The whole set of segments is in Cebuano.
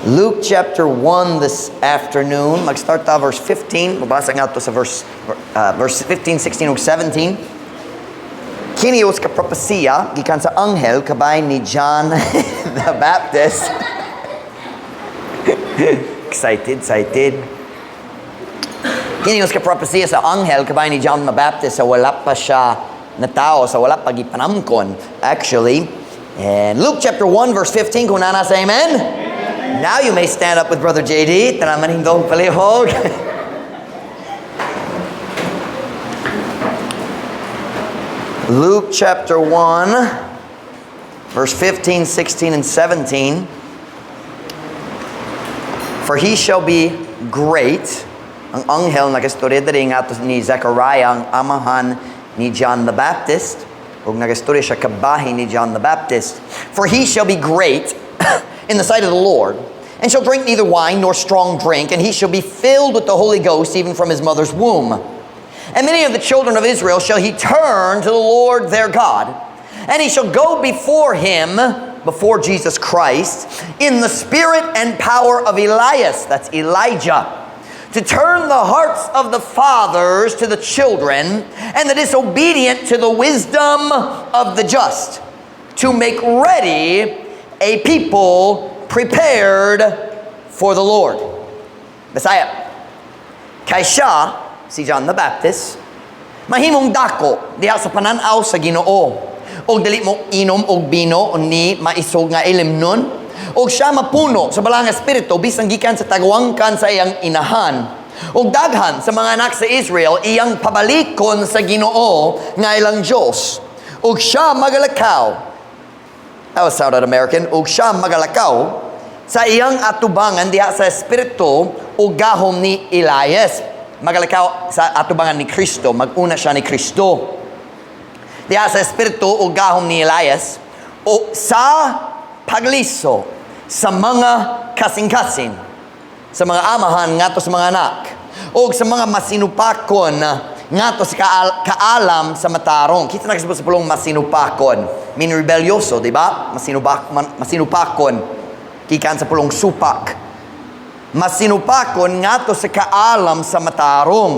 Luke chapter 1 this afternoon. Mag-start ta verse 15. Mabasa nga to sa verse 15, 16 ug 17. Kini usa ka propesiya gikan sa anghel kabay ni John the Baptist. Excited, excited. Kini usa ka propesiya sa anghel kabay ni John the Baptist sa wala pa siya natao, sa wala pa gipanamkon, actually. And Luke chapter 1 verse 15, kung naa na, say amen. Amen. Now you may stand up with Brother JD. Tanan manindog palihog. Luke chapter 1, verse 15, 16, and 17. For he shall be great. Ang anghel nagastorya diri nga ni Zechariah, ang amahan ni John the Baptist. Ug nagastorya siya kabahin ni John the Baptist. For he shall be great in the sight of the Lord, and shall drink neither wine nor strong drink, and he shall be filled with the Holy Ghost even from his mother's womb. And many of the children of Israel shall he turn to the Lord their God, and he shall go before him, before Jesus Christ, in the spirit and power of Elias, that's Elijah, to turn the hearts of the fathers to the children, and the disobedient to the wisdom of the just, to make ready a people prepared for the Lord. Bisaya. Kay siya, si John the Baptist, mahimong dako diha sa pananaw sa Ginoo. Og dili mo inom og bino ni maisog nga ilimnon. Og siya mapuno sa Balaang Espiritu bisan gikan sa tagwangkan sa iyang inahan. Og daghan sa mga anak sa Israel iyang pabalikon sa Ginoo nga ilang Dios. Og siya magalakaw. That was sounded American. Og siya magalakaw sa iyang atubangan diha sa espiritu o gahom ni Elias. Magalakaw sa atubangan ni Kristo. Mag-una siya ni Kristo. Diha sa espiritu o gahom ni Elias o sa pagliso sa mga kasing-kasing, sa mga amahan ngadto sa mga anak, o sa mga masinupakon ngadto sa kaalam sa matarong. Kita na sa pulong masinupakon. Mean rebelyoso, di ba? Masinupakon. Gikan sa pulong supak. Masinupakon ngadto sa kaalam sa matarong.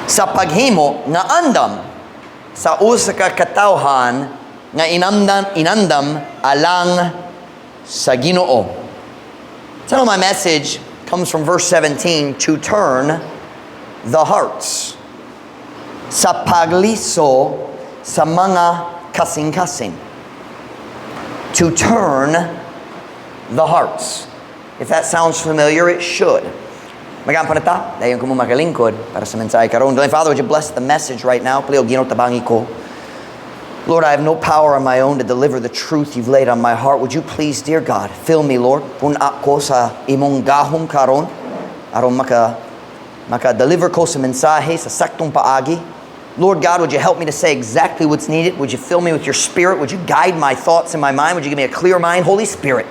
Sa paghimo nga andam sa usa ka katawhan nga inandam alang sa Ginoo. So my message comes from verse 17, to turn the hearts. Sa pagliso sa mga kasing-kasing. To turn the hearts. If that sounds familiar, it should. Mag-ampo na ta, dayon ko mo makalingkod para sa mensahe karon. Dear Father, would you bless the message right now? Palihog Ginoo tabangi ko. Lord, I have no power on my own to deliver the truth you've laid on my heart. Would you please, dear God, fill me, Lord. Pun-a ko sa imong gahom karon aron maka-deliver ko sa mensahe sa saktong paagi. Lord God, would you help me to say exactly what's needed? Would you fill me with your Spirit? Would you guide my thoughts and my mind? Would you give me a clear mind? Holy Spirit,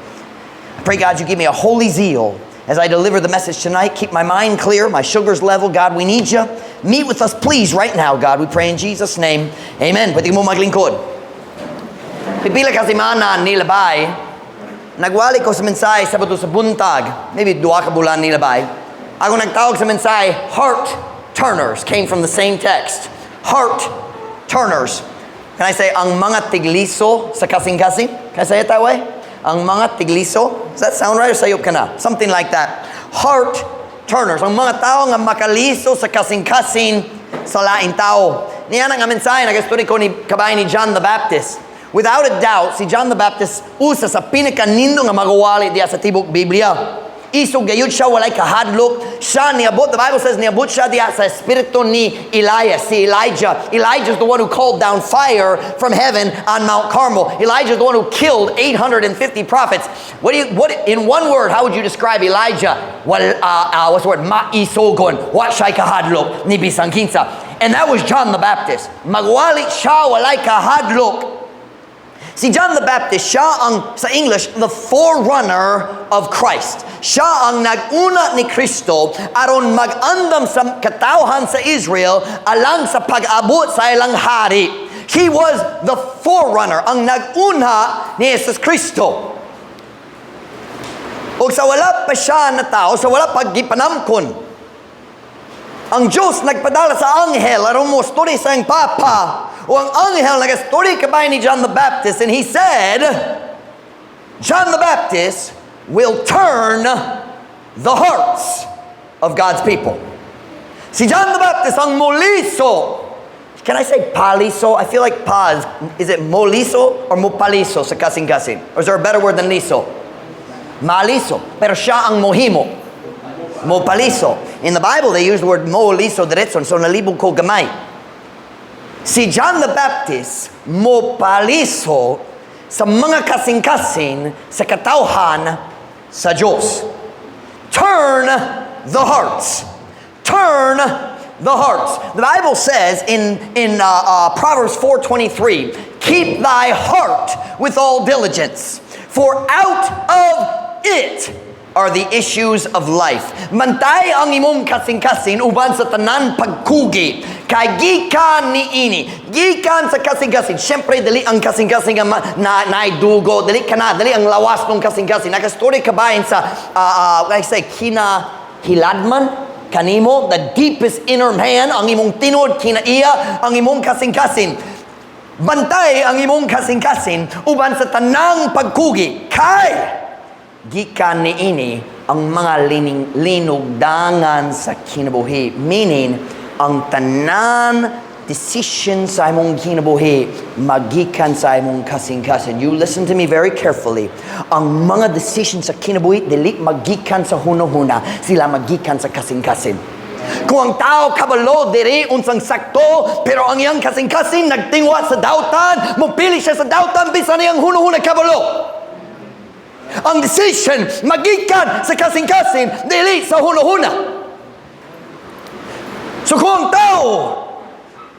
I pray, God, you give me a holy zeal as I deliver the message tonight. Keep my mind clear, my sugar's level. God, we need you. Meet with us, please, right now, God. We pray in Jesus' name. Amen. Pwede mo maglingkod. Pipila ka semana nilabay, nagwali ko sa mensahe Sabado sa buntag, maybe duha ka bulan nilabay. Ako nagtawag sa mensahe, heart turners, came from the same text. Heart turners. Can I say, ang mga tigliso sa kasing-kasing? Can I say it that way? Ang mga tigliso? Does that sound right or sayop ka na? Something like that. Heart turners. Ang mga tao nga makaliso sa kasing-kasing sa laing tao. Niya nga mensahe, nag-story ko ni kabay ni John the Baptist. Without a doubt, si John the Baptist usa sa pinakanindo nga magawali diya sa tibok Biblia. Isog gayud siya, walay kahadlok. Siya niabot, the Bible says niabot siya diya sa espiritu ni Elias, si Elijah. Elijah is the one who called down fire from heaven on Mount Carmel. Elijah is the one who killed 850 prophets. In one word, how would you describe Elijah? Well, what's the word? Maisogon. Wa siya kahadlok ni bisan kinsa. And that was John the Baptist. Magwali siya, walay kahadlok. Si John the Baptist, siya ang, sa English, the forerunner of Christ. Siya ang nag-una ni Kristo aron mag-andam sa katawhan sa Israel alang sa pag-abot sa ilang hari. He was the forerunner, ang nag-una ni Jesus Kristo. O sa wala pa siya na tao, sa wala pa gipanamkon, ang Diyos nagpadala sa anghel aron mo story sa iyang papa. O ang anghel nag-story kabay ni John the Baptist and he said, "John the Baptist will turn the hearts of God's people." Si John the Baptist ang moliso. Can I say paliso? I feel like pause. Is it moliso or mopaliso sa kasing-kasing? Or is there a better word than liso? Maliso. Pero siya ang mohimo. Mopaliso. In the Bible, they use the word moliso diretso. So nalibog ko gamay. Si John the Baptist mopaliso sa mga kasing-kasing sa katawhan sa Diyos. Turn the hearts. Turn the hearts. The Bible says in Proverbs 4:23, "Keep thy heart with all diligence, for out of it are the issues of life." Bantay ang imong kasing-kasing uban sa tanan pagkugi. Kay gikan niini. Gikan sa kasing-kasing. Siyempre, dili ang kasing-kasing nga na naidugo. Dili ka na, dili ang lawas ng kasing-kasing. Nakastory ka ba sa, like I say, kina hiladman kanimo, the deepest inner man, ang imong tinuod kinaiya, ang imong kasing-kasing. Bantay ang imong kasing-kasing uban sa tanang pagkugi. Kay gikan niini ang mga linugdangan sa kinabuhi. Meaning, ang tanan decision sa imong kinabuhi magikan sa imong kasing-kasing. You listen to me very carefully. Ang mga decision sa kinabuhi dili magikan sa hunahuna, sila magikan sa kasing-kasing. Kung ang tao kabalo diri unsang sakto, pero ang iyang kasing-kasing nagtingwa sa dautan, mopili siya sa dautan bisan iyang hunahuna kabalo. Ang decision magikan sa kasing-kasing, dili sa hunahuna. So kung ang tao,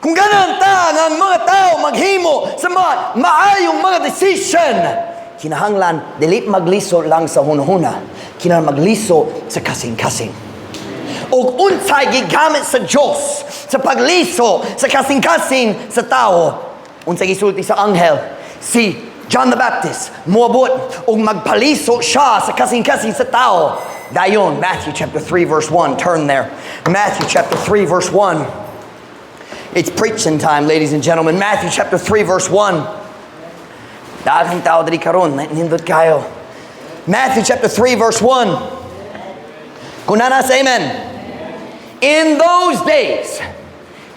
kung ganan ta nga ang mga tao maghimo sa mga maayong mga decision, kinahanglan dili magliso lang sa hunahuna, kinahanglan magliso sa kasing-kasing. Og unsay gigamit sa Diyos sa pagliso sa kasing-kasing sa tao? Unsay gisulti sa anghel? Si John the Baptist moabot ug magpaliso siya sa kasing-kasing sa tao. Dayon, Matthew chapter 3 verse 1, turn there. Matthew chapter 3 verse 1. It's preaching time, ladies and gentlemen. Matthew chapter 3 verse 1. Daghang tao diri karon, nindot kayo. Matthew chapter 3 verse 1. Kung naa na, say amen. In those days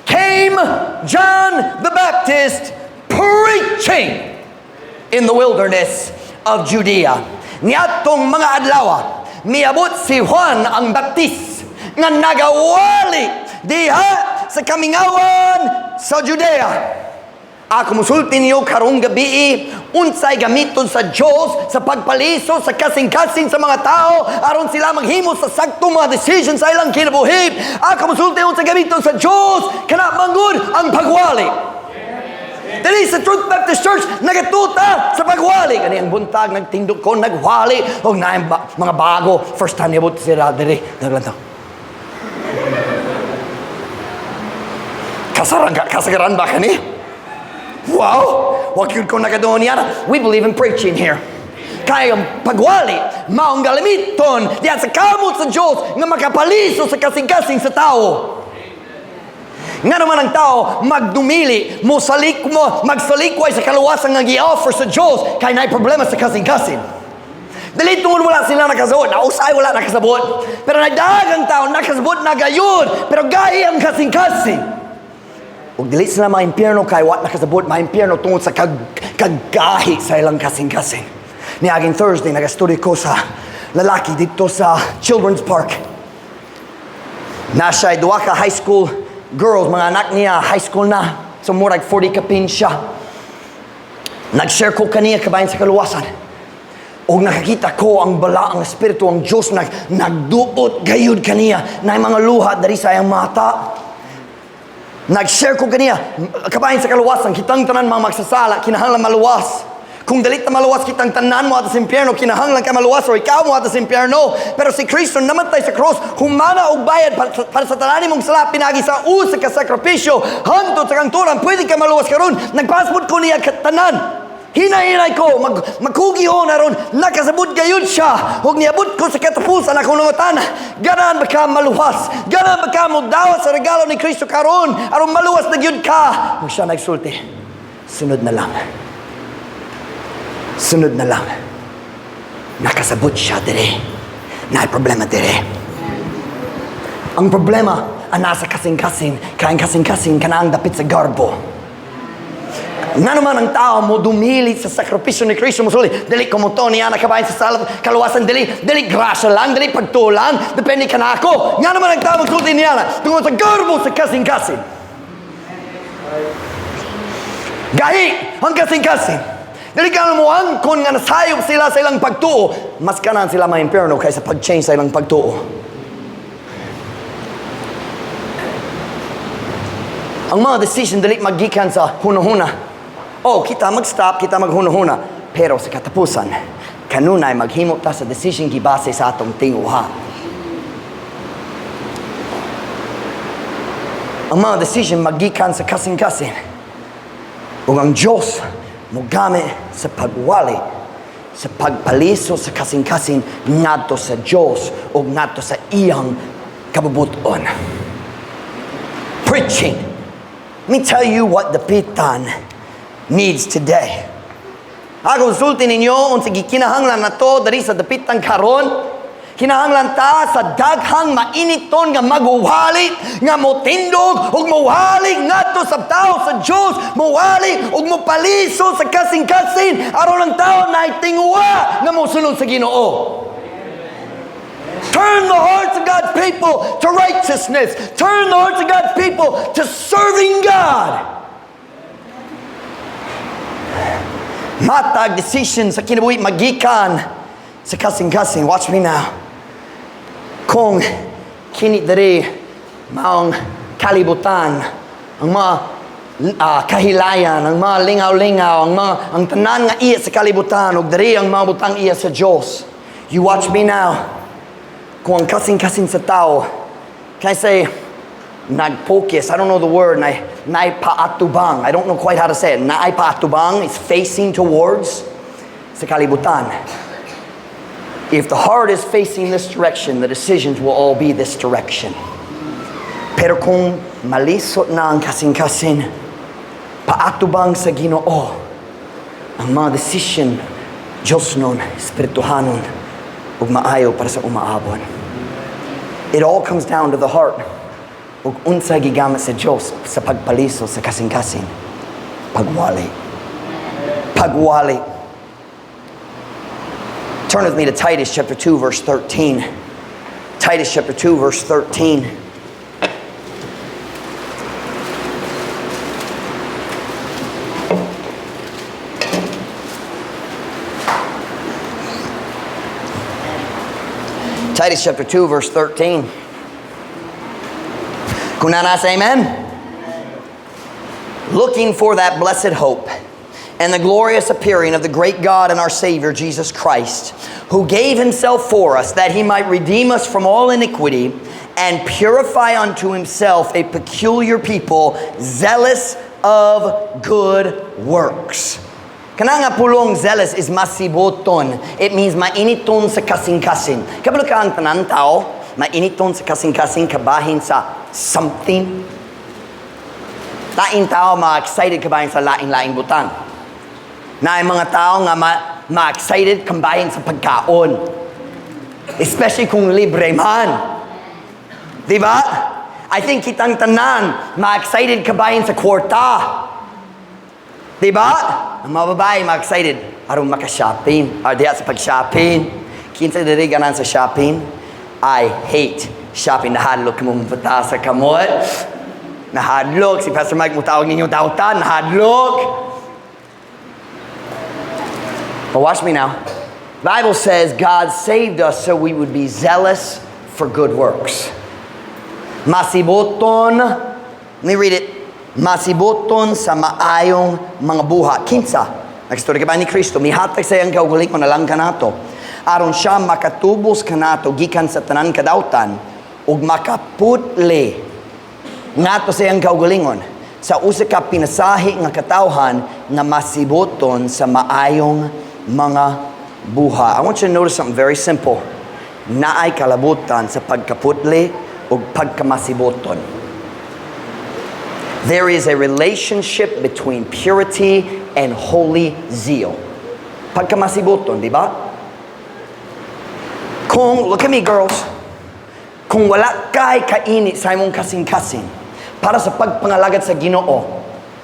came John the Baptist preaching in the wilderness of Judea. Niadtong mga adlaw, miabot si Juan ang Baptist nga nagawali diha sa kamingawan sa Judea. Ako musulti niyo karong gabi unsay gamiton sa Dios sa pagpaliso sa kasing-kasing sa mga tao aron sila maghimo sa sakto mga decision sa ilang kinabuhi. Ako musulti unsay gamiton sa Dios kana manggod ang pagwali. Dili sa Truth Baptist Church nagatuta sa pagwali. Kani ang buntag nagtindog ko nagwali og naay mga bago, first time niabot sila diri, naglantaw. Kasarang kasagaran ba kani? Wow! Wa gyud ko nakaduol niana. We believe in preaching here. Kaya ang pagwali, maong galamiton, diyan sa kamot sa Diyos, nga makapaliso sa kasing-kasing sa tao. Nga naman ang tao, magdumili, mo salik mo, magsalikway sa kaluwasan nga gi-offer sa Diyos, kay naay problema sa kasing-kasing. Dili tungod wala sila nakasabot, nausay wala nakasabot. Pero nagdagang tao, nakasabot na gayon, pero gahi ang kasing-kasing. Ug dili sila maimpyerno kay wa nakasabot, maimpyerno tungod sa kaggahi sa ilang kasing-kasing. Niaging Thursday, nag-study ko sa lalaki dito sa Children's Park. Na siya duha ka high school girls, mga anak niya, high school na. So murag 40 kapin siya. Nag-share ko kaniya kabahin sa kaluwasan. O nakakita ko ang bala, ang Espiritu, ang Diyos nagduot gayud kaniya na mga luha dari sa iyang mata. Nag-share ko kaniya kabahin sa kaluwasan, kitang tanan mga magsasala, kinahanglan maluwas. Kung dili ta maluwas, kitang tanan mo sa impyerno, kinahanglan ka maluwas o ikaw mo sa impyerno. Pero si Kristo namatay sa cross, humana og bayad para sa tanan mong sala pinagi sa usa ka sakripisyo hangtod sa kangturan, pwede ka maluwas karon. Nagpasmod ko niya katanan. Hinay-hinay ko, magkugihon aron nakasabot gayud siya. Ug niabot ko sa katapusan akong nangutana, ganahan ba ka maluwas? Ganahan ba ka modawat sa regalo ni Kristo karon aron maluwas na gyud ka? Ug siya nagsulti, "Sunod na lang. Sunod na lang." Nakasabot siya dire. Naay problema dire. Ang problema ang nasa kasing-kasing, kay ang kasing-kasing kanang dapit sa garbo. Nga naman ang tao mo dumilit sa sakripisyo ni Kristo, mo sulti, "Dili ko mo niya nakabahin sa kaluwasan, dili, dili grasya lang, dili pagtuo lang, depende ka na ako." Nga naman ang tao magsulti niya na, tungod sa garbo sa kasing-kasing. Gahi ang kasing-kasing. Dili ka mo angkon nga nasayop sila sa ilang pagtuo, mas ganahan sila ma-impyerno kaysa pag-change sa ilang pagtuo. Ang mga decision dili magikan sa hunahuna. Oh, kita mag-stop, kita maghunahuna. Pero sa katapusan, kanunay maghimo ta sa decision gibase sa atong tinguha. Ang mga decision magikan sa kasing-kasing. Ug ang Diyos mogamit sa pagwali, sa pagpaliso sa kasing-kasing ngadto sa Diyos ug ngadto sa iyang kabubuton. Preaching. Let me tell you what Dapitan needs today. Ako sulti ninyo unsa gikinahanglan nato diri sa Dapitan karon. Kinahanglan ta sa daghang mainiton nga maguwali, nga motindog ug mowali ngadto sa tao sa Dios, mowali ug mopaliso sa kasing-kasing aron ang tao naay tinguha nga mosunod sa Ginoo. Turn the hearts of God's people to righteousness. Turn the hearts of God's people to serving God. Matag decision sa kinabuhi magikan sa kasing-kasing. Watch me now. Kung kini diri maong kalibutan, ang mga kahilayan, ang mga lingaw-lingaw, ang tanan nga iya sa kalibutan, ug diri ang mga butang iya sa Dios. You watch me now. Kung ang kasing-kasing sa tao, can I say, nag-focus, I don't know the word, na, naipaatubang. I don't know quite how to say it. Naipaatubang is facing towards sa kalibutan. If the heart is facing this direction, the decisions will all be this direction. Pero kung malisod na ang kasing-kasing, paatubang sa Ginoo, ang mga decision, Diyos nun, Espirituhanon, ug maayo para sa umaabon. It all comes down to the heart. Ug unsa gigamit sa Diyos sa pagpaliso sa kasing-kasing. Pagwali. Pagwali. Turn with me to Titus chapter 2 verse 13. Titus chapter 2 verse 13. Titus chapter 2 verse 13. Kung naa na, say amen. Looking for that blessed hope and the glorious appearing of the great God and our Savior, Jesus Christ, who gave himself for us that he might redeem us from all iniquity and purify unto himself a peculiar people, zealous of good works. Kana nga pulong zealous is masiboton. It means mainiton sa kasing-kasing. Kabalo ka ang tanan tao, mainiton sa kasing-kasing kabahin sa something. Laing tao ma-excited kabahin sa laing-laing butang. Naay mga tao nga ma-excited kabahin sa pagkaon. Especially kung libre man. Di ba? I think kitang tanan ma-excited kabahin sa kwarta. Di ba? Ang mga babae ma-excited aron maka-shopping. Or diha sa pag-shopping. Kinsa diri ganahan sa shopping? I hate shopping. Nahadlok mo mapata sa kamot. Nahadlok. Si Pastor Mike mutawag ninyo dautan. Nahadlok. But watch me now. Bible says God saved us so we would be zealous for good works. Masiboton. Let me read it. Masiboton sa maayong mga buhat. Kinsa? Nagstorya ba ni Kristo? Mihatag sa iyang kaugalingon na lang kanato. Aron siya makatubos kanato gikan sa tanan kadautan ug makaputli ngadto sa iyang kaugalingon. Sa usa ka pinasahi nga katawhan nga masiboton sa maayong mga buhat. I want you to notice something very simple. Naay kalabutan sa pagkaputli o pagkamasiboton. There is a relationship between purity and holy zeal. Pagkamasiboton, di ba? Kung, look at me, girls, kung wala kay kainit sa imong kasing-kasing para sa pagpangalagad sa Ginoo,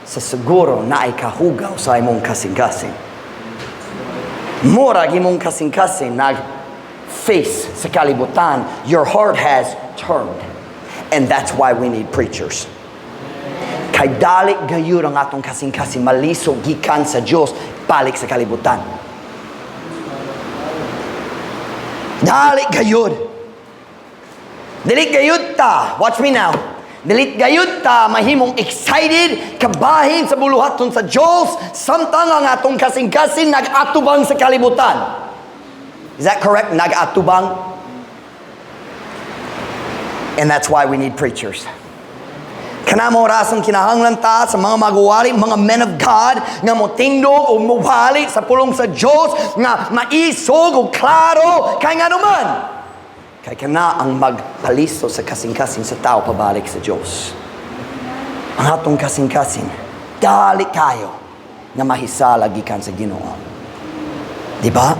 sa siguro naay kahugaw sa imong kasing-kasing. Murag imong kasing-kasing nag face sa kalibutan, your heart has turned. And that's why we need preachers. Kay dali gayud ang atong kasing-kasing maliso gikan sa Dios balik sa kalibutan. Dali gayud. Dili gayud ta. Watch me now. Dili gayud ta mahimong excited kabahin sa buluhaton sa Dios samtang ang atong kasing-kasing nag-atubang sa kalibutan. Is that correct? Nag-atubang? And that's why we need preachers. Kana mao rasong kinahanglan ta sa mga maguwali, mga men of God, nga motindog o muwali sa pulong sa Dios, nga maisog o klaro, kay nga naman. Kay kana ang magpaliso sa kasing-kasing sa tao pabalik sa Dios. Ang atong kasing-kasing, dali kayo nga mahisala gikan sa Ginoo. Di ba?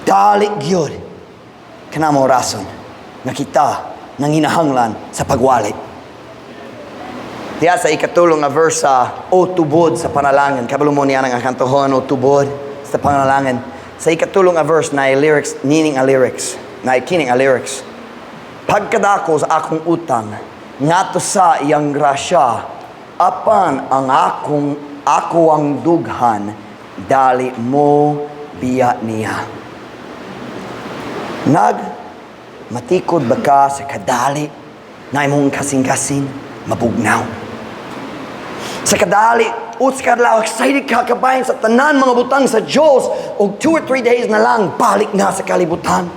Dali gyud. Kana mao rason nga kita nanginahanglan sa pagwali. Diya sa ikatulong nga verse sa O tubod sa panalangin. Kabalo mo niya ang kantohon, O tubod sa panalangin. Sa ikatulong nga verse na lyrics, nining a lyrics, na kining a lyrics. Pagkadako sa akong utang, ngadto sa iyang grasya, apan ang ako ang dughan, dali mo biya niya. Nag matikod ba ka sa kadali na imong kasing-kasing mabugnaw? Sa kadali, usa ka adlaw, excited ka kabahin sa tanan mga butang sa Diyos, og 2 or 3 days na lang, balik na sa kalibutan.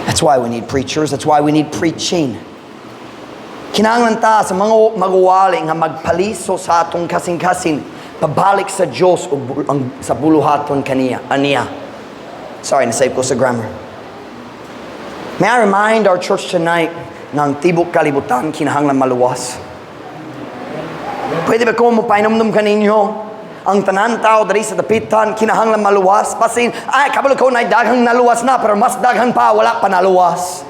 That's why we need preachers. That's why we need preaching. Kinahanglan ta sa mga maguwali nga magpaliso sa atong kasing-kasing pabalik sa Diyos o ang, sa buluhaton kaniya, aniya. Sorry, nasave ko sa grammar. May I remind our church tonight nga ang tibok kalibutan kinahanglan maluwas? Pwede ba ko mo painomdom kaninyo? Ang tanan tao diri sa dapitan kinahanglan maluwas. Basin, ay, kabalo ko na daghang naluwas na, pero mas daghan pa, wala pa naluwas.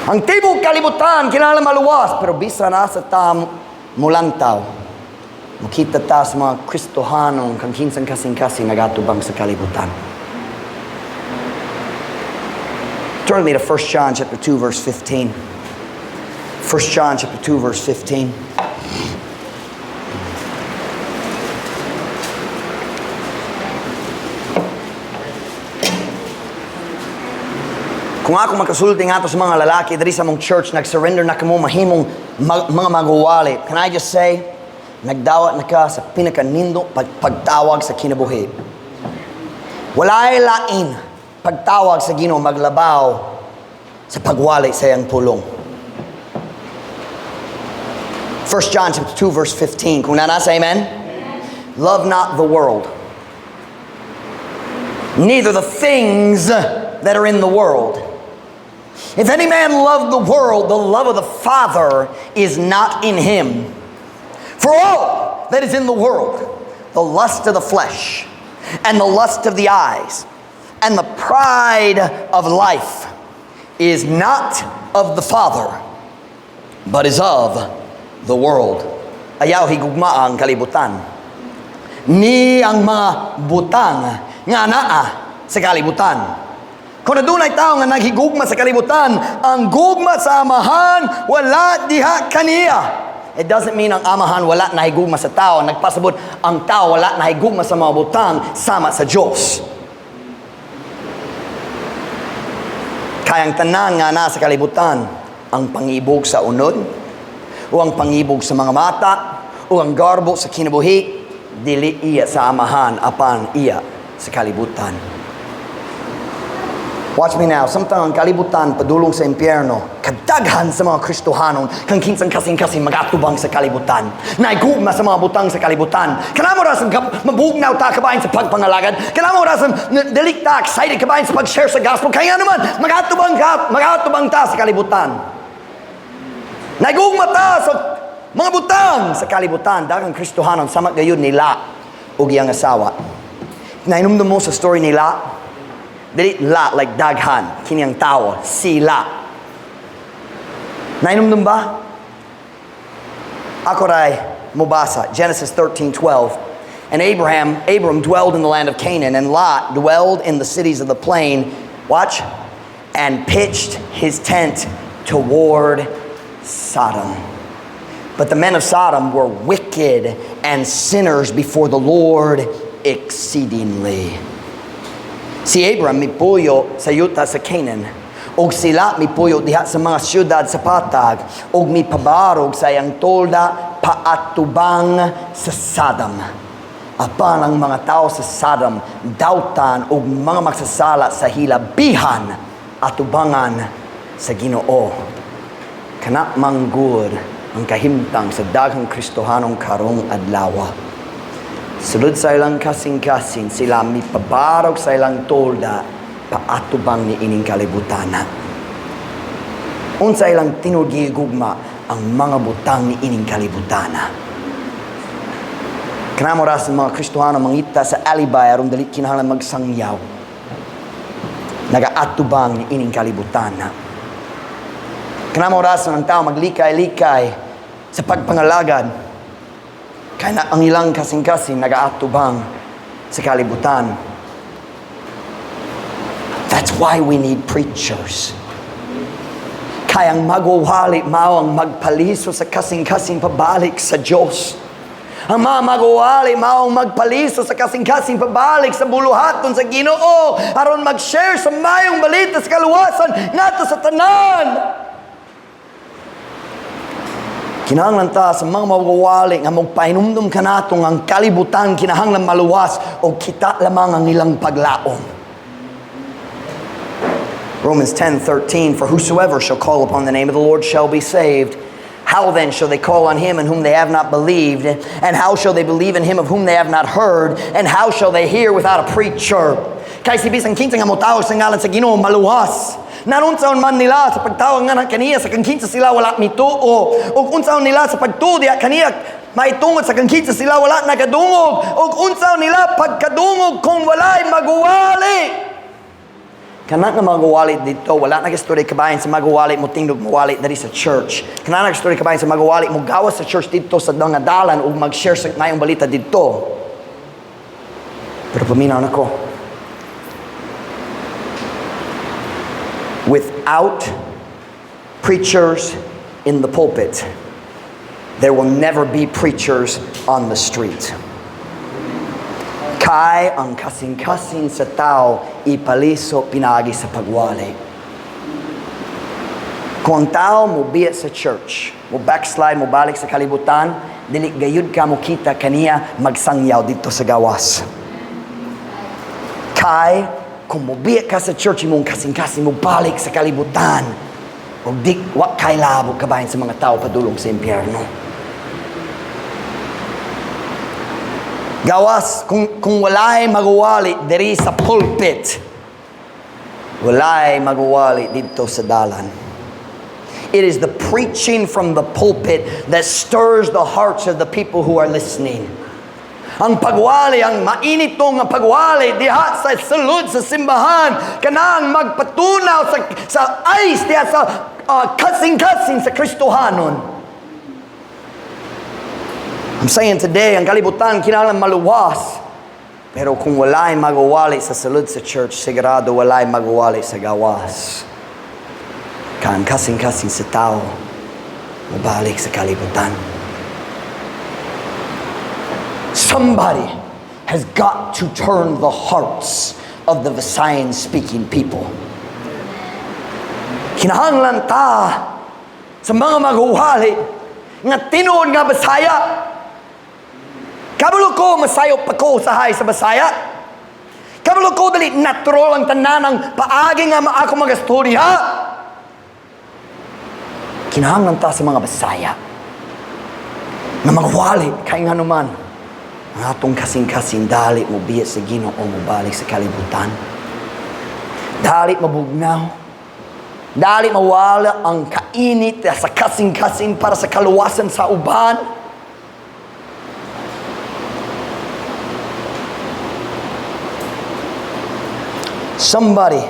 Ang tibok kalibutan kinahanglan maluwas, pero bisan asa ta mulantaw, makita ta sa mga Kristohanong kang kinsang kasing-kasing nagatubang sa kalibutan. Turn with me to 1 John chapter 2 verse 15. 1 John chapter 2 verse 15. Kung ako makasulti nga sa mga lalaki diri sa mong church, nag-surrender na kamo mahimong mga maguwali. Can I just say, nagdawat na ka sa pinakanindot pagtawag sa kinabuhi. Walay lain pagtawag sa Ginoo maglabaw sa pagwali sa iyang pulong. 1 John chapter 2 verse 15. Kung nana, amen? Love not the world, neither the things that are in the world. If any man love the world, the love of the Father is not in him. For all that is in the world, the lust of the flesh, and the lust of the eyes, and the pride of life, is not of the Father, but is of the world. Ayaw higugma ang kalibutan, ni ang mga butang nga naa sa kalibutan. Kung adunay tao nga naghigugma sa kalibutan, ang gugma sa Amahan wala diha kaniya. It doesn't mean ang Amahan wala nahigugma sa tao. Nagpasabot, ang tao wala nahigugma sa mga butang sama sa Diyos. Kaya ang tanan nga nasa kalibutan, ang pangibog sa unod, o ang pangibog sa mga mata, o ang garbo sa kinabuhi, dili iya sa Amahan, apan iya sa kalibutan. Watch me now. Samtang ang kalibutan padulong sa impyerno, kadaghan sa mga Kristohanon kang kinsang kasing-kasing magatubang sa kalibutan. Naigugma sa mga butang sa kalibutan. Kanamo rasan mabugnaw ta kabahin sa pagpangalagad. Kanamo rasan dili ta excited kabahin sa pag-share sa gospel. Kaya naman, magatubang ka, magatubang ta sa kalibutan. Naigugma ta sa mga butang sa kalibutan. Daghang Kristohanon sama gayud nila ug iyang asawa. Nainumdum mo sa story nila? Dili la like daghan, kini ang tao, sila. Nainumdum ba? Ako ray mobasa, Genesis 13:12. And Abram dwelled in the land of Canaan, and Lot dwelled in the cities of the plain. Watch. And pitched his tent toward Sodom. But the men of Sodom were wicked and sinners before the Lord exceedingly. Si Abram mipuyo sa yuta sa Canaan. Og sila mipuyo diha sa mga syudad sa patag og mipabarog sa iyang tolda paatubang sa Sodom. Apan ang mga tao sa Sodom dautan og mga magsasala sa hilabihan atubangan sa Ginoo. Kana manggud ang kahimtang sa daghang Kristohanong karong adlaw. Sulod sa ilang kasing-kasing, sila mipabarog sa ilang tolda paatubang ni ining kalibutana. Unsa ilang tinuod gigugma? Ang mga butang ni ining kalibutana. Kanamo ra sa mga Kristohano mangita sa alibi aron dili kinahanglan magsangyaw. Nagaatubang ni ining kalibutana. Kanamo ra sa ng tao maglikay-likay sa pagpangalagad. Kaya na ang ilang kasing-kasing nagaatubang sa kalibutan. That's why we need preachers. Kay ang magwawali mao ang magpaliso sa kasing-kasing pabalik sa Diyos. Ang mga magwawali mao ang magpaliso sa kasing-kasing pabalik sa buluhaton sa Ginoo aron mag-share sa mayong balita sa kaluwasan ngadto sa tanan. Kinahanglan ta sa mga magwawali nga magpahinumdum kanato nga ang kalibutan kinahanglan maluwas o kita lamang ang ilang paglaom. Romans 10:13, "For whosoever shall call upon the name of the Lord shall be saved. How then shall they call on him in whom they have not believed? And how shall they believe in him of whom they have not heard? And how shall they hear without a preacher?" Kay si bisan kinsa nga motawag sa ngalan sa Ginoo maluwas. Unsaon man nila sa pagtawag nga kaniya sa kang kinsa sila wala mituo? Ug unsaon nila sa pagtuo diha kaniya maitungod sa kang kinsa sila wala nakadungog? Ug unsaon nila pagkadungog kung walay maguwali? Kana nga magwali dito, wala na istorya kabahin sa magwali mo tingdog mawali diri sa church. Kana na istorya kabahin sa magwali mo gawas sa church dito sa mga dalan ug mag-share sa maayong balita dito. Pero paminaw nako. Without preachers in the pulpit, there will never be preachers on the street. Kay ang kasing-kasing sa tao ipaliso pinaagi sa pagwali. Kung ang tao mo biya sa church, mo backslide, mo balik sa kalibutan, dili gayud ka mo kita kaniya magsangyaw dito sa gawas. Kay kung mobiya ka sa church, imong kasing-kasing mo balik sa kalibutan. O di, wa kay labo kabahin sa mga tao padulong sa impyerno. Gawas, kung walay maguwali diri sa pulpit, walay maguwali dito sa dalan. It is the preaching from the pulpit that stirs the hearts of the people who are listening. Ang pagwali, ang mainit nga pagwali diha sa sulod sa simbahan, kanang magpatunaw sa ice diha sa kasing-kasing sa Kristohanon. I'm saying today, ang kalibutan kinahanglan maluwas. Pero kung walay magwali sa sulod sa church, sigurado walay magwali sa gawas. Kay ang kasing-kasing sa tao, mabalik sa kalibutan. Somebody has got to turn the hearts of the Visayan-speaking people. Kinahanglan ta sa mga maghuhali nga tinuod nga Bisaya. Kabalo ko, masayop pa ko sa hay sa Bisaya. Kabalo ko dili natural ang tanan ang paagi nga ako magastorya. Kinahanglan ta sa mga Bisaya nga magwali kay nganuman ang atong kasing-kasing dali mo biya sa Ginoo, mo balik sa kalibutan. Dali mabugnaw. Dali mawala ang kainit sa kasing-kasing para sa kaluwasan sa uban. Somebody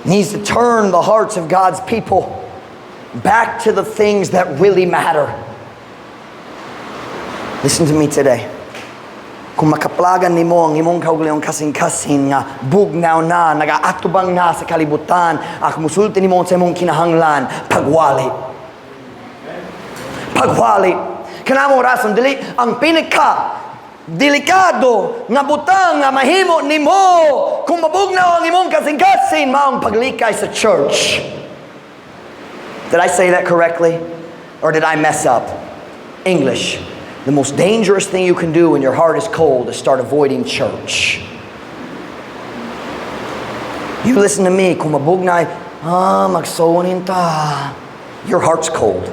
needs to turn the hearts of God's people back to the things that really matter. Listen to me today. Kung makaplagan nimo ang imong kaugalingong kasing-kasing nga bugnaw na, nagaatubang na sa kalibutan, ako musulti nimo sa imong kinahanglan, pagwali. Pagwali. Kanamo rason dili ang pinaka delikado nga butang nga mahimo nimo kung mabugnaw ang imong kasing-kasing maong paglikay sa church. Did I say that correctly? Or did I mess up? English. The most dangerous thing you can do when your heart is cold is start avoiding church. You listen to me, kung mabugnay, magsonin ta. Your heart's cold.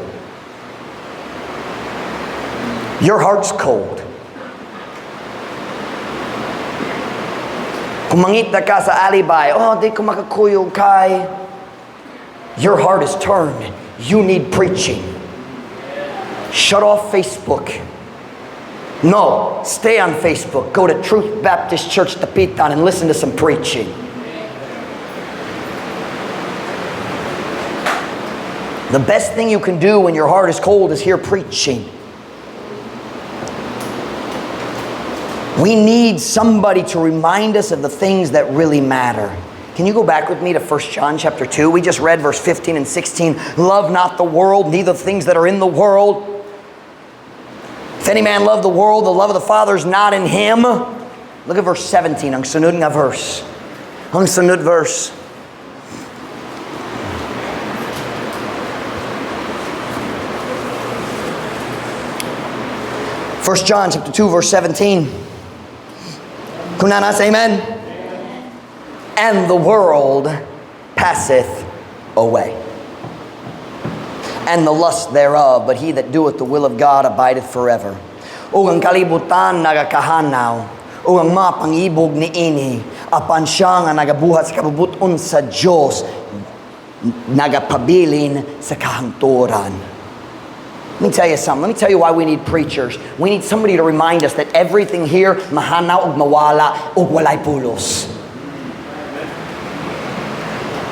Your heart's cold. Kung mangita ka sa alibay, "Oh, di ko makakuyog kay." Your heart is turned. You need preaching. Shut off Facebook. No, stay on Facebook. Go to Truth Baptist Church Dapitan and listen to some preaching. The best thing you can do when your heart is cold is hear preaching. We need somebody to remind us of the things that really matter. Can you go back with me to 1 John chapter 2? We just read verse 15 and 16. Love not the world, neither the things that are in the world. If any man love the world, the love of the Father is not in him. Look at verse 17, ang sunod nga verse. Ang sunod verse. 1 John chapter 2 verse 17. Kung naa na, say amen. And the world passeth away, and the lust thereof, but he that doeth the will of God abideth forever. Ug ang kalibutan nagakahanaw, ug ang mga pangibog niini, apan siya nga nagabuhat sa kabubut-on sa Dios nagapabilin sa kahangturan. Let me tell you something. Let me tell you why we need preachers. We need somebody to remind us that everything here mahanaw ug mawala ug walay pulos.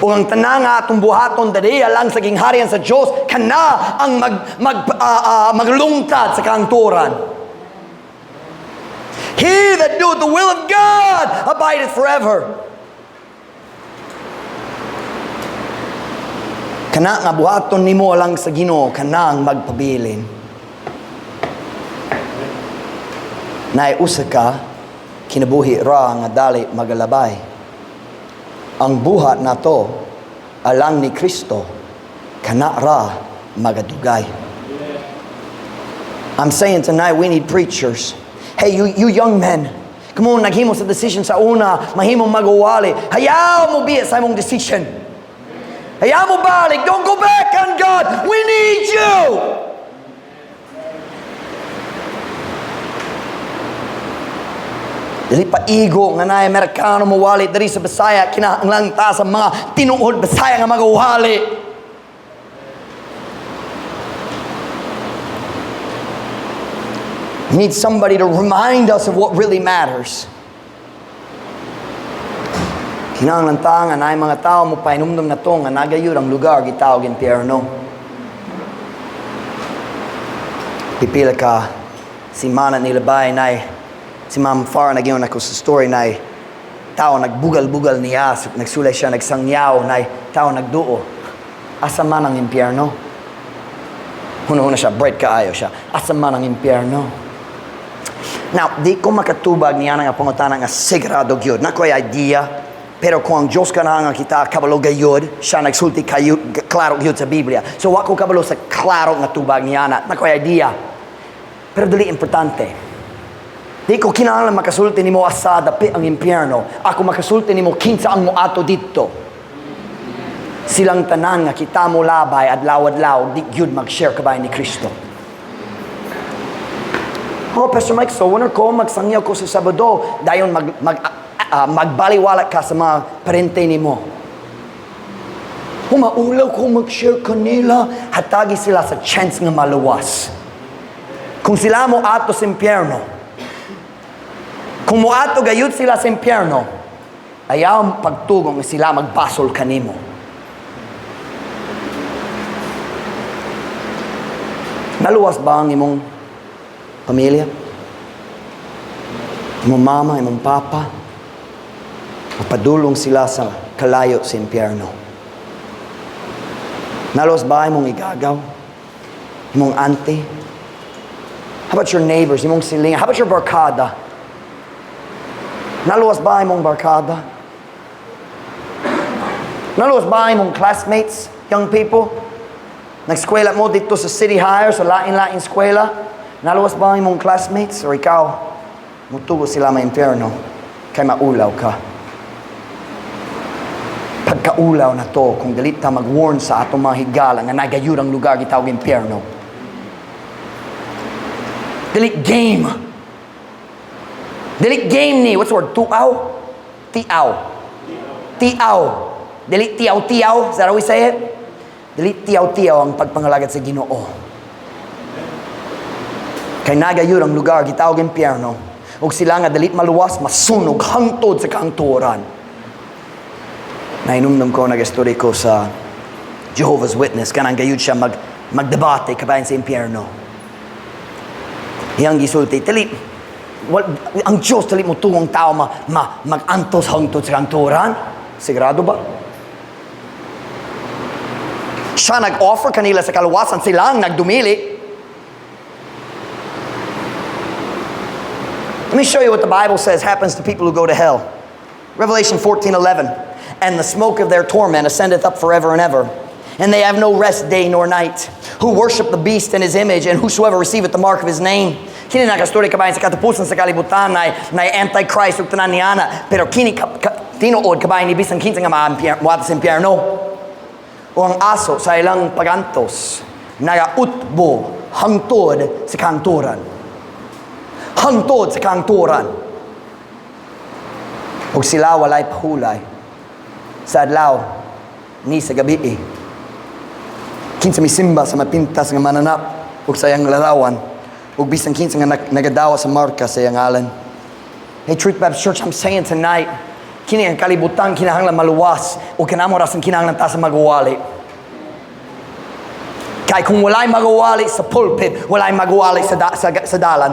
Ug ang tanan nga atong buhaton diri lang sa gingharian sa Dios kana ang maglungtad sa kahangturan. He that doeth the will of God abideth forever. Kana nga buhaton nimo lang sa Ginoo kana ang magpabilin. Naay usa ka kinabuhi ra nga dali magalabay. Ang buhat nato alang ni Kristo kana ra magadugay. I'm saying tonight we need preachers. Hey, you young men, come on, naghimo sa decision sa una, mahimong magwali. Hayaw mo biya sa imong decision. Hayaw mo balik. Don't go back on God. We need you. Dili pa igo nga naay Amerikano mowali diri sa Bisaya, kinahanglan ta sa mga tinuod Bisaya nga magwali. We need somebody to remind us of what really matters. Kinahanglan ta nga naay mga tao mo pahinumdum nato nga naa gayud ang lugar gitawag impyerno. Pipila ka simana nilabay nay si Ma'am Farah nag ako sa story nay tao nagbugal-bugal niya, nagsulay siya, nagsangyaw, nay tao nagduo. "Asa man ang impyerno?" Huna-huna siya, bright kaayo siya. "Asa man ang impyerno?" Now, di ko makatubag niya nga pangutana nga sigurado gyud. Naa ko'y idea, pero kung ang Diyos ka na nga kita kabalo gayud, siya nagsulti kayo klaro gyud sa Biblia. So wa ko kabalo sa klaro nga tubag niya na. Naa ko'y idea. Pero dili importante. Di ko kinahanglan makasulti nimo asa dapit ang impyerno. Ako makasulti nimo kinsa ang moato didto. Silang tanan nga kita mo labay adlaw-adlaw di gyud mag-share kabahin ni Kristo. "Oh, Pastor Mike, so wonder ko magsangyaw ko sa Sabado." Dayon magbaliwala ka sa mga parente nimo. "Humaulaw ko mag-share kanila." Hatagi sila sa chance nga maluwas. Kung sila mo ato sa impyerno, kung moato gayud sila sa impyerno, ayaw pagtugong sila magbasol kanimo. Naluwas ba ang imong pamilya? Imong mama, imong papa? Mapadulong sila sa kalayo sa impyerno. Naluwas ba imong igagaw? Imong auntie? How about your neighbors? Imong silingan? How about your barkada? Naluwas ba imong barkada? Naluwas ba imong classmates, young people? Nag-eskwela mo dito sa City High or sa lain-lain eskwela? Naluwas ba imong classmates? Or ikaw, mutugo sila ma-impyerno kay maulaw ka? Pagkaulaw na to, kung dili ta mag-warn sa atong mga higala nga nagayud ang lugar gitawag impyerno. Dili game. Dili game ni, what's the word? Tuaw? Tiaw. Tiaw. Dili tiaw-tiaw. Is that how we say it? Dili tiaw-tiaw ang pagpangalagad sa Ginoo. Kay nagayud ang lugar gitawag impyerno. Ug sila nga dili maluwas, masunog hangtod sa kaangturan. Nahinumdum ko, nag-story ko sa Jehovah's Witness, kanang gayud siya magdebate kabahin sa impyerno. Iyang gisulti, dili, wal, ang Diyos dili mo tungong tao mag-antos hangtod sa kaangturan. Sigurado ba? Siya nag-offer kanila sa kaluwasan, silang nagdumili. Let me show you what the Bible says happens to people who go to hell. Revelation 14:11. And the smoke of their torment ascendeth up forever and ever. And they have no rest day nor night, who worship the beast and his image, and whosoever receiveth the mark of his name. Kini nakastorya kabahin sa katapusan sa kalibutan na Antichrist ug tanan niana. Pero kini tinuod kabahin ni bisan kinsa nga moadto sa impyerno. O ang aso sa ilang pagantos nagautbo hangtod sa kangturan. Hangtod sa kangturan. Ug sila walay pahulay sa adlaw ni sa gabi. Kinsa misimba sa mapintas nga mananap ug sa iyang larawan, ug bisan kinsa nga nagadawa sa marka sa iyang ngalan. Hey, Truth Baptist Church, I'm saying tonight, kini ang kalibutan kinahanglan maluwas ug kanamo ra kinahanglan ta sa magwali. Kay kung walay magwali sa pulpit, walay magwali sa dalan.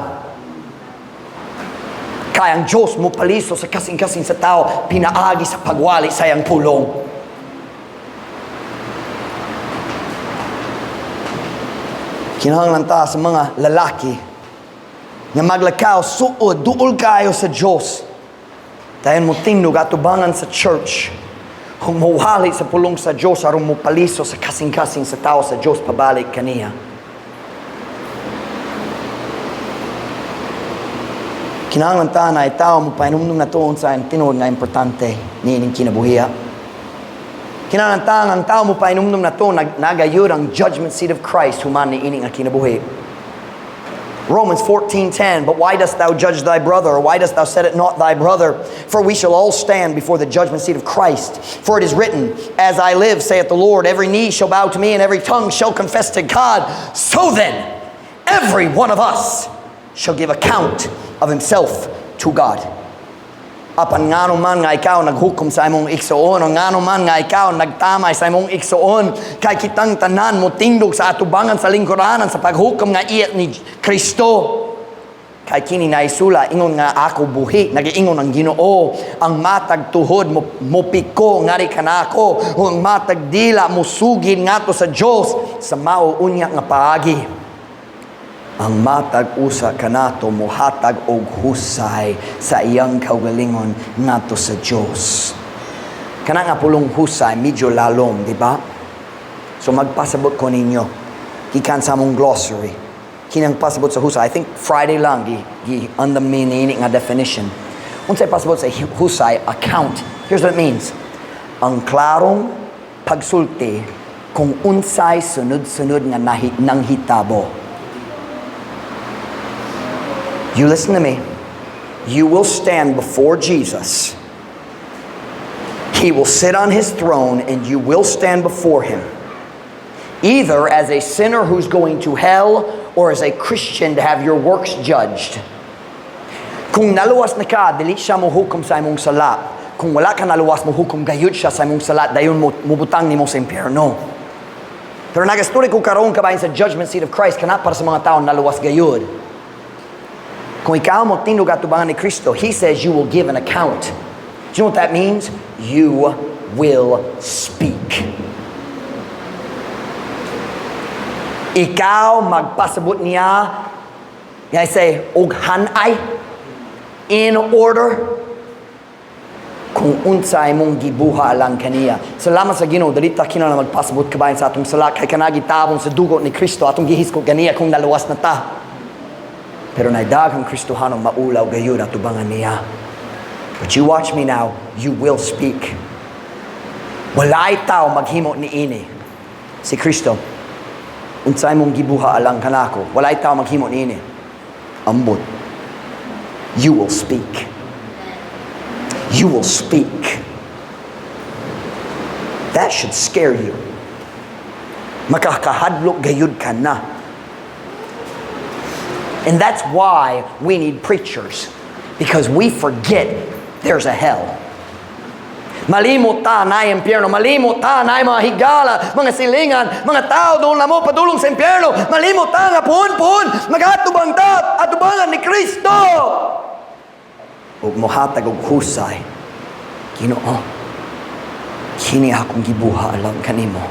Kay ang Diyos mo paliso sa kasing-kasing sa tao, pinaagi sa pagwali sa iyang pulong. Kinahanglan ta sa mga lalaki nga maglakaw, suod, duol kayo sa Diyos. Dayon mo tindog atubangan sa church. Kung mawali sa pulong sa Diyos, aron mo paliso sa kasing-kasing sa tao sa Diyos pabalik kaniya. Kinahanglan ta na itaw mo pahinumdum na tuon sa tinuod nga importante niining kinabuhiya. Kinahanglan ta nga ang tao mo pahinumdum na to nagayud ang judgment seat of Christ human niini nga kinabuhi. Romans 14:10, but why dost thou judge thy brother? Or why dost thou set it not thy brother? For we shall all stand before the judgment seat of Christ. For it is written, as I live, saith the Lord, every knee shall bow to me and every tongue shall confess to God. So then, every one of us shall give account of himself to God. Apan ngano man nga ikaw naghukom sa imong igsuon, o ngano man nga ikaw nagtamay sa imong igsuon, kay kitang tanan mo tindog sa atubangan sa lingkuranan sa paghukom nga iya ni Kristo. Kay kini naisula, ingon nga ako buhi, nagiingon ang Ginoo, ang matag tuhod mopiko ngari kanako, o ang matag dila musugid ngadto sa Dios sa mao unya nga paagi. Ang matag usa kanato mohatag og husay sa iyang kaugalingon ngadto sa Dios. Kana nga pulong husay medyo lalom, di ba? So magpasabot ko ninyo gikan sa among glossary. Kinang pasabot sa husay. I think Friday lang gi andam mi niini nga definition. Unsay pasabot sa husay, account? Here's what it means. Ang klarong pagsulti kung unsay sunod-sunod nga nanghitabo. You listen to me. You will stand before Jesus. He will sit on his throne and you will stand before him, either as a sinner who's going to hell or as a Christian to have your works judged. Kung naluwas na ka, dili siya mo hukom sa imong sala. Kung wala ka naluwas, mo hukom gayud siya sa imong sala, dayon mo mubutang nimo sa impyerno. Pero nagastorya ko karon kabahin sa judgment seat of Christ, kana para sa mga tao naluwas gayud. Kung ikaw mo tindog atubangan ni Kristo, He says you will give an account. Do you know what that means? You will speak. Ikaw magpasabot niya, I say, og hanay, in order, kung unsa imong gibuha lang kaniya. Salamat sa Ginoo, dili ta kinahanglan magpasabot kabahin sa atong sala kay kana gitabon sa dugo ni Kristo, atong gihisgot ganiya kung naluwas na ta. Pero naay daghang Kristohano maulaw gayud atubangan niya. But you watch me now, you will speak. Walay tao maghimo niini. Si Kristo, unsay mong gibuha alang kanako? Walay tao maghimo niini. Ambot. You will speak. You will speak. That should scare you. Makakahadlok gayud ka na. And that's why we need preachers. Because we forget there's a hell. Malimot ta na impyerno. Malimot ta na mga higala, mga silingan, mga tao doon na mo padulong sa impyerno. Malimot ta nga puhon-puhon, magatubang ta, atubangan ni Kristo. Ug mohatag og husay. Ginoo, kini akong gibuha alang kanimo.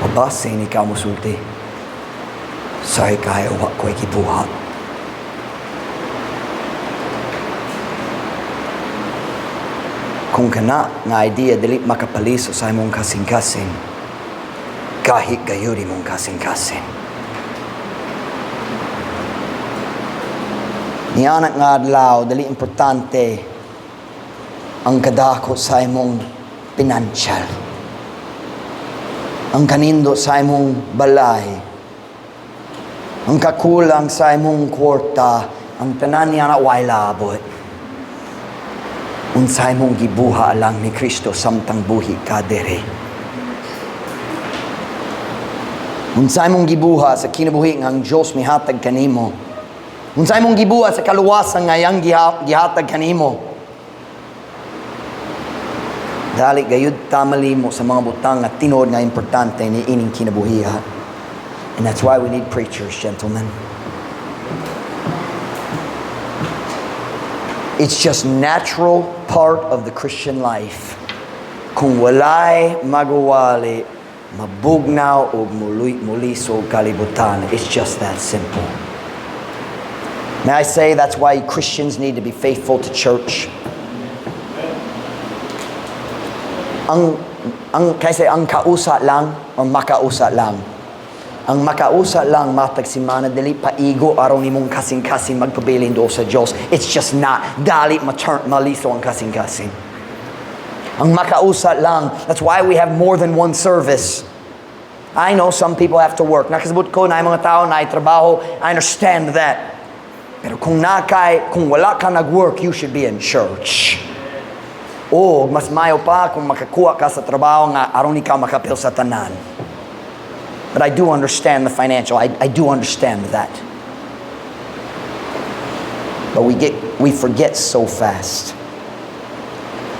O basin ikaw mosulti, "Sorry kayo, wa ko'y gibuhat." Kung kana nga idea dili makapaliso sa imong kasing-kasing, kahit gayud imong kasing-kasing. Niana nga adlaw, dili importante ang kadako sa imong pinansyal, ang kanindo sa imong balay, ang kakulang sa imong kwarta, ang tanan niya na way labot. Unsay mong gibuha lang ni Kristo samtang buhi ka dere? Unsay mong gibuha sa kinabuhi nga ang Diyos mihatag kanimo? Unsay mong gibuha sa kaluwasan nga iyang gihatag kanimo? Dali gayud ta malimo sa mga butang nga tinuod nga importante ni ining kinabuhiha. And that's why we need preachers, gentlemen. It's just natural part of the Christian life. Kung walay maguwali, mabugnaw o mulisog kalibutan. It's just that simple. May I say that's why Christians need to be faithful to church? Ang kasi ang kausa lang o makausa lang. Ang makausa lang matag simana dili paigo aron imong kasing-kasing magpabilin do sa Dios. It's just not dali maturn maliso ang kasing-kasing. Ang makausa lang, that's why we have more than one service. I know some people have to work. Nakasabot ko na mga tao na trabaho. I understand that. Pero kung wala ka nag-work, you should be in church. O mas mayo pa kung makakuha ka sa trabaho nga aron ikaw makapil sa tanan. But I do understand the financial. I do understand that. But we forget so fast.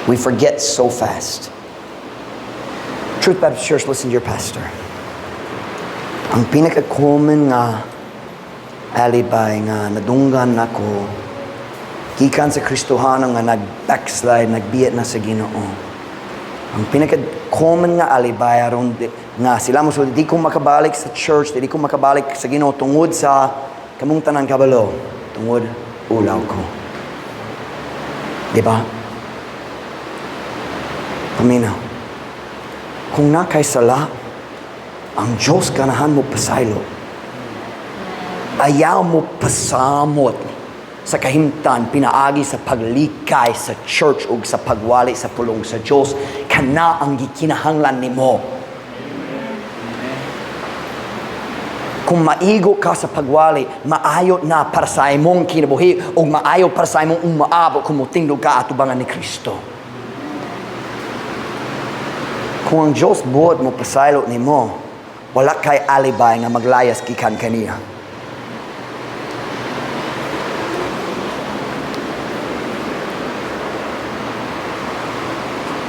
We forget so fast. Truth Baptist Church, listen to your pastor. Ang pinaka-common nga alibay nga nadunggan nako gikan sa Kristohanon nga nag-backslide, nagbiya na sa Ginoo. Ang pinaka-common nga alibay aron nga sila mo di ko makabalik sa church, di ko makabalik sa Ginoo tungod sa kamong tanan kabalo, tungod ulaw ko. Di ba? Paminaw. Kung nakay sala, ang Diyos ganahan mo pasaylo. Ayaw mo pasamot sa kahimtan pinaagi sa paglikay sa church ug sa pagwali sa pulong sa Dios. Kana ang gikinahanglan nimo. Kung maigo ka sa pagwali, maayo na para sa imong kinabuhi ug maayo para sa imong umaabot kung motindog ka atubangan ni Kristo. Kung ang Dios buot mo pasaylo nimo, wala kay alibay nga maglayas gikan kaniya.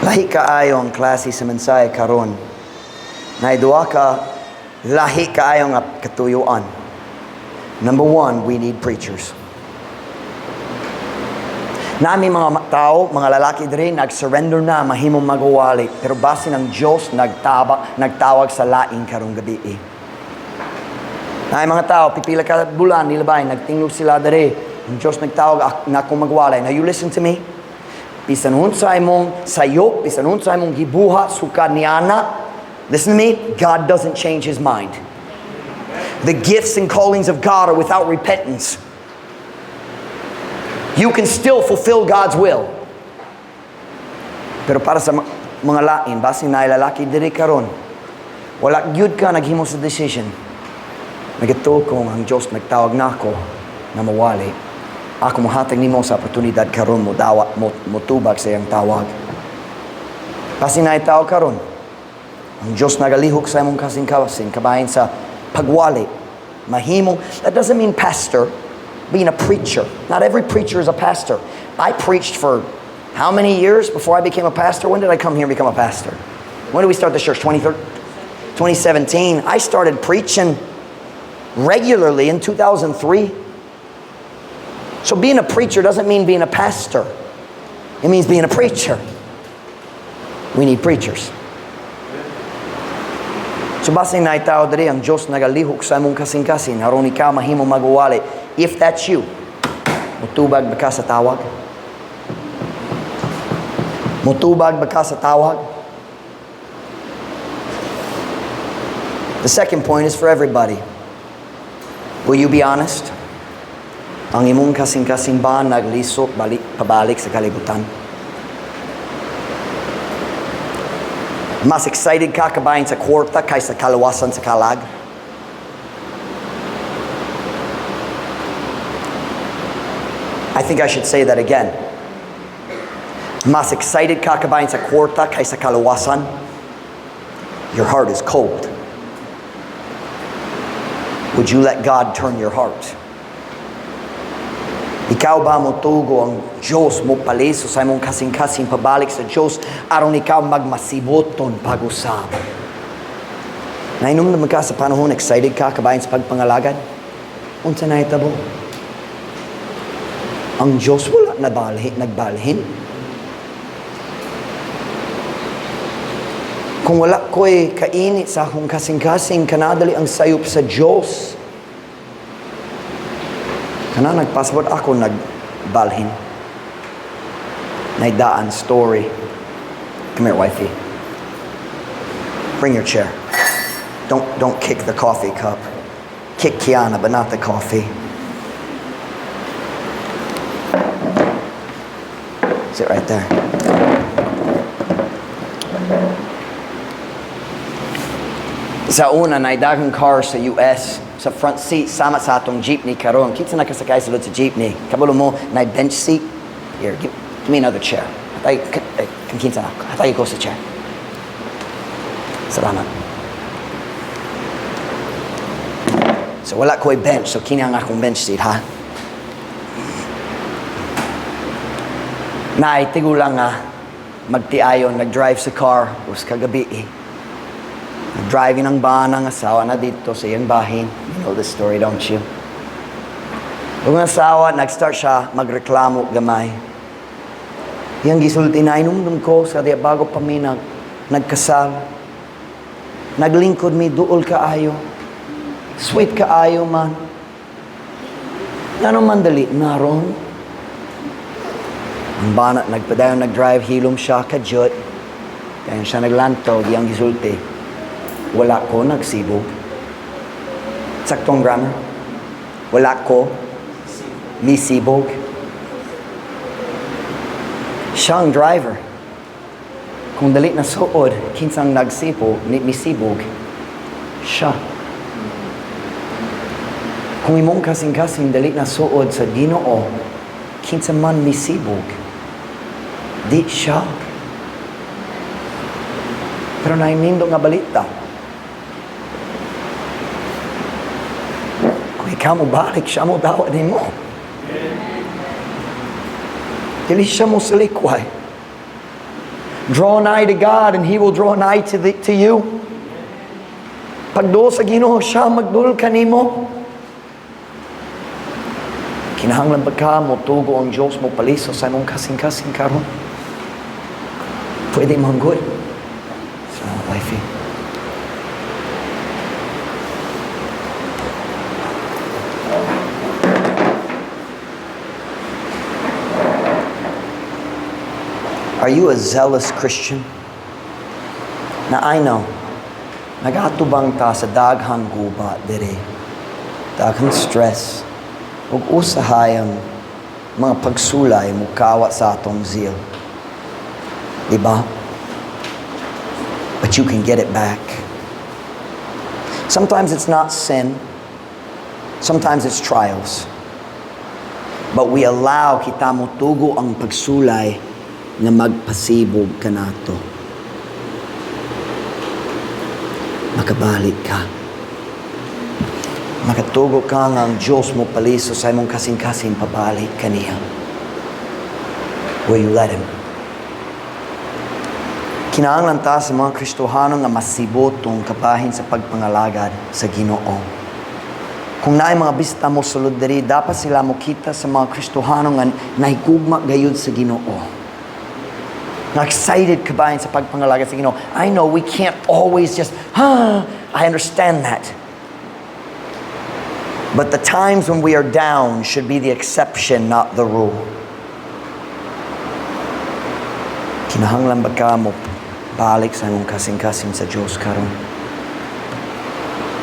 Lahi kaayo ang klase sa mensahe karon. Naay duha ka lahi kaayo nga katuyuan. Number one, we need preachers. Naa mi mga tao, mga lalaki diri, nag-surrender na, mahimong magwali. Pero basin ang Diyos nagtawag sa laing karong gabi. Naay mga tao, pipila ka bulan, nilabay, nagtingog sila diri. Ang Diyos nagtawag na akong magwali. Now you listen to me. Bisan unsa imong sayop, bisan unsa imong gibuhat, sukad niana. Listen to me, God doesn't change His mind. The gifts and callings of God are without repentance. You can still fulfill God's will. Pero para sa mga lain, basin na lalaki diri karon, wala gyud ka naghimo sa decision. Nagatuo ko ang Diyos nagtawag nako na mawali. Ako mohatag nimo sa oportunidad karon mo dawat mo motubag sa iyang tawag. Basin naay tao karon, ang Diyos nagalihok sa imong kasing-kasing kabahin sa pagwali. Mahimo. That doesn't mean pastor, being a preacher. Not every preacher is a pastor. I preached for how many years before I became a pastor? When did I come here and become a pastor? When did we start the church? 2017. I started preaching regularly in 2003. So being a preacher doesn't mean being a pastor. It means being a preacher. We need preachers. So basin naay tao diri, ang Diyos nagalihok sa imong kasing-kasing aron ikaw mahimo magwali. If that's you, mutubag ba ka sa tawag? Mutubag ba ka sa tawag? The second point is for everybody. Will you be honest? Ang imong kasing-kasing ba naglisok balik, pabalik sa kalibutan? Mas excited ka kabahin sa kwarta kaysa kaluwasan sa kalag? I think I should say that again. Mas excited ka kabahin sa kwarta kaysa kaluwasan? Your heart is cold. Would you let God turn your heart? Ikaw ba motugo ang Diyos mo paliso sa imong kasing-kasing pabalik sa Diyos aron ikaw magmasiboton pag-usab? Nahinumdom ka sa panahon, excited ka kabahin sa pagpangalagad? Unsa na itabo? Ang Diyos wala nabalhin, nagbalhin. Kung wala ko'y kainit sa akong kasing-kasing, kanadali ang sayop sa Diyos. Kana nagpasabot ako, nagbalhin. Naay daan story. Come here, wifey. Bring your chair. Don't kick the coffee cup. Kick Kiana, but not the coffee. Sit right there. Sa una, naay daghang car sa US, sa front seat, sama sa atong jeepney karon. Kinsa nakasakay sa sa jeepney? Kabalo mo, naay bench seat. Here, give me another chair. Hatay, kinsa na. Hatay ko sa chair. Salamat. So wala ko'y bench, so kini ang akong bench seat, ha? Naay tigulang nga magtiayon, nag-drive sa car, us kagabi eh. Nag-driving ang bana, ang asawa na dito sa iyang bahin. You know the story, don't you? Ang asawa, nag-start siya magreklamo gamay. Iyang gisulti na, "Hinumdum ko sa diya bago pa mi nagkasal. Naglingkod mi duol kaayo. Sweet kaayo man. Ngano man dali naron?" Ang bana, nagpadayon nag-drive, hilom siya, kadyot. Kaya siya naglantaw, iyang gisulti, "Wala ko nagsibog." Saktong grammar. Wala ko misibog. Siyang driver. Kung dili na suod, kinsang nagsipo, ni misibog, siya. Kung imong kasing-kasing dili na suod sa Ginoo, kinsa man misibog, di siya. Pero nainindo nga balita. Kung ikaw mo balik, siya mo dawat nimo. Dili siya mo salikway. Draw nigh to God and He will draw nigh to you. Pagduol sa Ginoo, siya magduol kanimo. Kinahanglan ba ka mo tugo ang Diyos mo paliso sa imong kasing-kasing karon? Pwede man gud. Salamat, wifey. Are you a zealous Christian? Now I know, nagatubang ta sa daghang guba diri, daghang stress, ug usahay ang mga pagsulay mukawa sa atong zeal. Diba? But you can get it back. Sometimes it's not sin. Sometimes it's trials. But we allow kita motugo ang pagsulay nga magpasibog kanato. Makabalik ka. Makatugo ka nga ang Diyos mo paliso sa imong kasing-kasing pabalik kaniya. Will you let Him? Kinahanglan ta sa mga Kristohano nga masibotong kabahin sa pagpangalagad sa Ginoo. Kung naay mga bisita mo sulod diri, dapat sila mokita sa mga Kristohano nga nahigugma gayud sa Ginoo. Nga excited kabahin sa pagpangalagad sa Ginoo. I know we can't always just, I understand that. But the times when we are down should be the exception, not the rule. Kinahanglan ba ka mo balik sa imong kasing-kasing sa Diyos karon?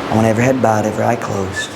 I want every head bowed, every eye closed.